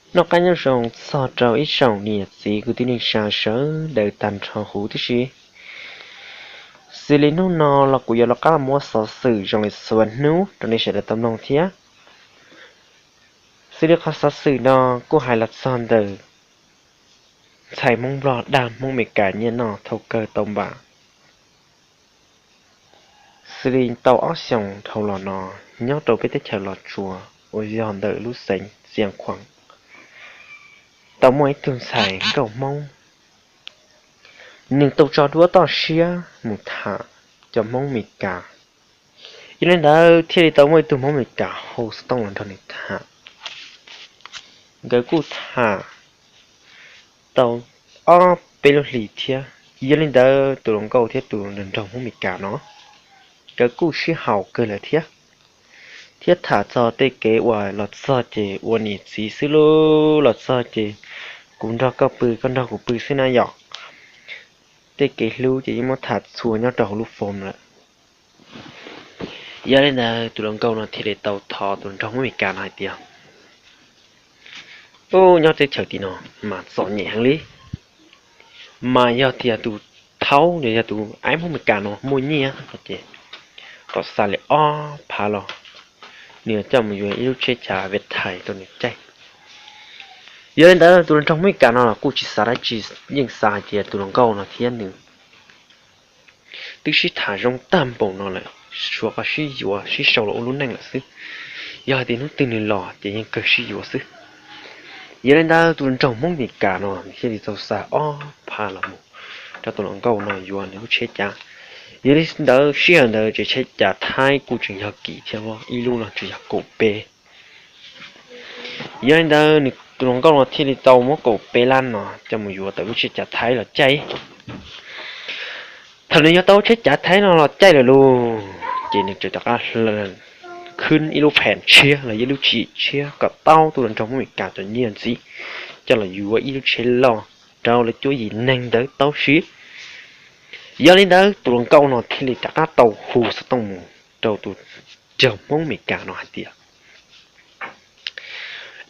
Noj qab nyob zoo txog rau ib tsoom niam txiv kwv tij neej tsa sawv daws tag nrho huv tib si. Xws li hnub no los kuv yuav rov qab muab xov xwm zoo li txhua hnub rau nej sawv daws tau mloog thiab. Xws li qhov xov xwm no kuj hais los txog ntawm ntxhais Hmoob Nplog dag Hmoob Amelikas nyiaj noj thaum kawg tau npam. Xws li tau ob xyoos dhau los no, nyob rau peb teb chaws Los Tsuas uas yog ntawm lub xeev Xiav Khuam, tau muaj ib tug ntxhais nkauj Hmoob, nws tau tso duab toj siab mus tham cov Hmoob Amelikas. Yog li ntawd thiaj li tau muaj ib tug Hmoob Amelikas hu xov tooj los nrog nws tham. Nkawd kuj tham tau ob peb lub hlis thiab. Yog li ntawd tus hluas nkauj thiab tus nraug Hmoob Amelikas no, nkawd kuj sib haum kawg lawm thiab, thiab tham txog tej kev uas los txog ces ua niam txiv xwb lauj, los txog ces kuv nrog koj pw koj nrog kuv pw xwb na yom. Tej kev hlub ces yeej muab tham txhua nyob rau hauv lub phone lawm. Yog li ntawd tus hluas nkauj no thiaj li tau thov tus nraug Hmoob Amelikas no hais tias, ub, nyob teb chaws tim no mas txom nyem heev li, mas yog tias tus thaub los yog tus aib Hmoob Amelikas no muaj nyiaj no ces kom xa li ob phav los, nws coj mus yuav ib lub tsheb cav Viettel rau nws caij. Yog li ntawd tus hluas nraug Hmoob Amelikas no los kuj tsis xav dab tsi, yeej xav hais tias tus hluas nkauj no thiab nws twb sib tham zoo tag npaum no lawm, suav qhov sib yuav sib sau los ua lub neej lawm xwb. Yog hais tias hnub twg nws los ces yeej kawg sib yuav xwb. Yog li ntawd tus hluas nraug Hmoob Amelikas no thiaj li tau xa ob phav los mus rau tus hluas nkauj no yuav nws lub tsheb cav. Yog li ntawd sij hawm ntawd ces tsheb cav Thaib kuj tseem yog kim thiab, ib lub no tseem yog kaum peb. Yog li ntawd nws tus hluas nkauj no thiaj li tau muab kaum peb lab no coj mus yuav tau lub tsheb cav Thaib los caij. Thaum nws yuav tau lub tsheb cav Thaib no los caij lawm lauj, ces nws txawm rov qab khwb ib lub phees tshiab los yog ib lub tswv yim tshiab kom tau tus hluas nraug Hmoob Amelikas cov nyiaj ntxiv, coj los yuav ib lub tsheb loj rau lawv cuab yim neeg ntawd tau siv. Yog li ntawd tus hluas nkauj no thiaj li rov qab tau hu xov tooj mus rau tus nraug Hmoob Amelikas no hais tias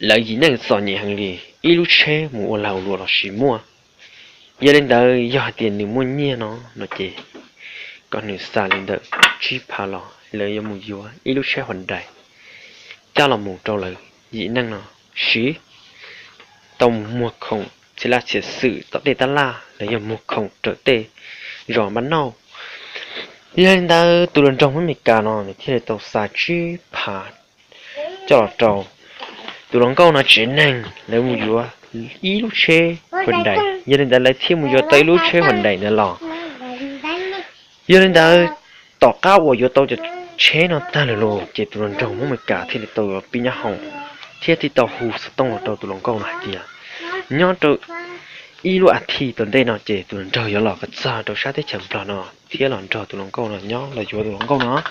lawv yim neej txom nyem heev li, ib lub tsheb mus ua lag ua luam los sis muaj. Yog li ntawd yog hais tias nws muaj nyiaj no no ces kom nws xa li ntawm tsib phav los lawv yuav mus yuav ib lub tsheb Hyundai coj los mus rau lawv yim neej no siv, tau mus muag khoom txhia laj txhia xwm tom tej tab laj los yog muag khoom raws tej zos npab nauj. Yog li ntawd tus hluas nraug Hmoob Amelikas no nws thiaj li tau xa tsib phav coj los rau tus hluas nkauj no tsev neeg lawv mus yuav ib lub tsheb Hyundai. Yog li ntawd lawv thiaj mus yuav tau ib lub tsheb Hyundai ntawd los. Yog li ntawd tom qab uas yuav tau cov tsheb no tag lawm los ces tus hluas nraug Hmoob Amelikas thiaj li tau pib nyab hoom thiab thiaj tau hu xov tooj los rau tus hluas nkauj no hais tias nyob rau ib lub as thiv tom ntej no ces tus hluas nraug yuav los kom txog rau sab teb chaws Nplog no thiab los nrog tus hluas nkauj no nyob los yuav tus hluas nkauj no,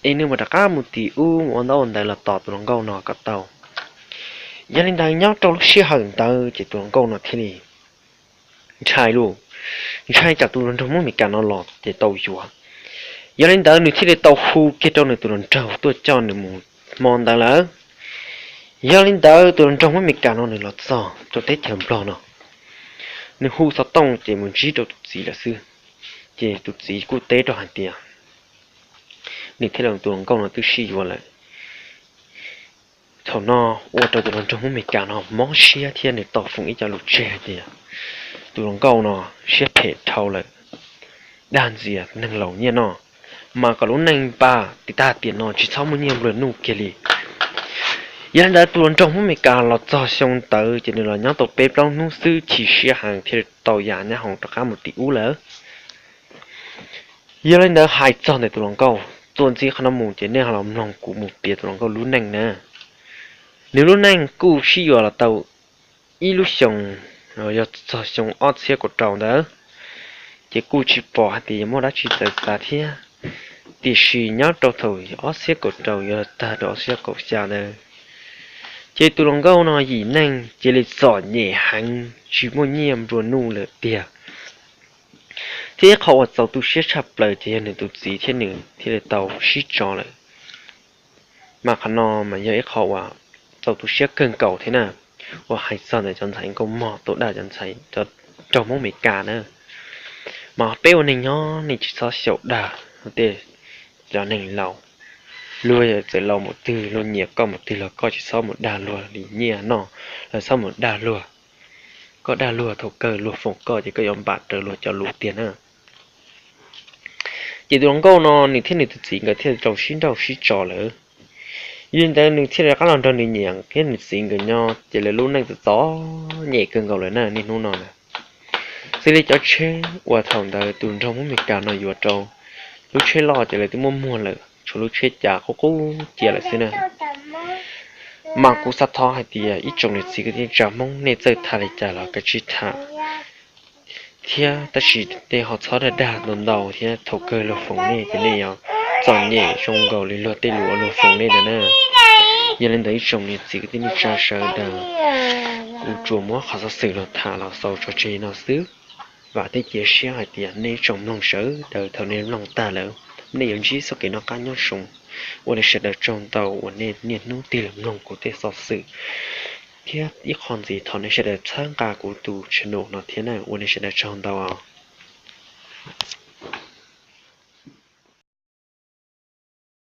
es nws mam rov qab mus tim ub mus ua ntaub ua ntawv los tos tus hluas nkauj no kom tau. Yog li ntawd nyob rau lub sij hawm ntawd ces tus hluas nkauj no thiaj li ntshai lauj, ntshai tsam tus hluas nraug Hmoob Amelikas no los ces tau yuav. Yog li ntawd nws thiaj li tau hu kiag rau nws tus hluas nraug tuaj coj nws mus hmo ntawd lawm. Yog li ntawd tus hluas nraug Hmoob Amelikas no nws los txog rau teb chaws Nplog no, nws hu xov tooj ces mus ntsib rau tus txiv lawm xwb. Ces tus txiv kuj teb rau hais tias nws thiab tus hluas nkauj no twb sib yuav lawm. Thaum no ua rau tus hluas nraug Hmoob Amelikas no mob siab thiab nws tau foom ib co lus tseg hais tias tus hluas nkauj no siab phem dhau lawm, dag ntxias neeg laus nyiaj noj, mas kom lub neej npaj tiag tag tiam no tsis txhob muaj nyiaj nplua nuj kiag li. Yog li ntawd tus hluas nraug Hmoob Amelikas los txog xyoo ntawd ces nws los nyob tau peb plaub hnub xwb chim siab heev thiaj li tau ya nyab hoom rov qab mus tim ub lawm. Yog li ntawd hais txog ntawm tus hluas nkauj, txuas ntxiv qhov no mus ces nej ho los mloog kuv mus piav tus hluas nkauj lub neej na. Nws lub neej kuj sib yuav los tau ib lub xyoos, yog txog xyoo ob txhiab kaum rau ntawd, ces kuj tsis pom hais tias yuav muaj dab tsi txawv txav thiab. Tiam sis nyob rau thaum ob txhiab kaum rau yuav tag rau ob txhiab kaum xya ntawd, ces tus hluas nkauj no yim neej cia li txom nyem heev tsis muaj nyiaj nplua nuj lawm tiag. Thiab ib qho uas txaus tu siab tshaj plaws ces yog nws tus txiv thiab nws thiaj li tau sib tso lawm. Mas qhov no mas yog ib qho uas txaus tu siab kawg nkaus thiab na. uas hais txog ntawm cov ntxhais nkauj mog tuaj dag cov ntxhais, cov nraug Hmoob Amelikas na. Mas peb ua neeg nyob nej tsis txhob xyaum dag tej cov neeg laus. Luag txawm laus mus twg, luag nyiam koj mus twg los koj tsis txhob mus dag luag li nyiaj noj, los txhob mus dag luag. Koj dag luag thaum kawg luag foom koj ces koj yuav npam raws luag cov lus tiag na. Ces tus hluas nkauj no nws thiab nws tus txiv nkawd thiaj rau sib nrauj sib tso lawm. Yog li ntawd nws thiaj rov qab los nrog nws niam thiab nws txiv nkawd nyob, ces lawv lub neej txom txom nyem kawg nkaus lawm na niaj hnub no na. Xws li cov tsheb uas thaum ntawd tus nraug Hmoob Amelikas no yuav rau, lub tsheb loj ces lawv twb muab muag lawm, tshuav lub tsheb cas qub qub cia lawm xwb na. Mas kuv xav thov hais tias ib tsoom niam txiv kwv tij neej tsa Hmoob, nej txawj tham li cas los kav tsij tham thiab, tab sis nej ho txhob dag dag ntau ntau thiab thaum kawg luag foom nej ces nej yuav txom nyem zoo nkaus li luag tej lus uas luag foom nej ntawd na. Yog li ntawd ib tsoom niam txiv kwv tij neej tsa sawv daws, kuv tsuas muab qhov xov xwm los tham los xaus tso tseg no xwb. Vam thiab cia siab hais tias nej ib tsoom mloog sawv daws thaum nej mloog tag lawm, nej yuav ntsib txoj kev noj qab nyob zoo. Ua nej sawv daws tsaug ntau uas nej niaj hnub tig los mloog kuv tej xov xwm, thiab ib qho ntxiv thov nej sawv daws txhawb nqa kuv tus channel no thiab na, ua nej sawv daws tsaug ntau os.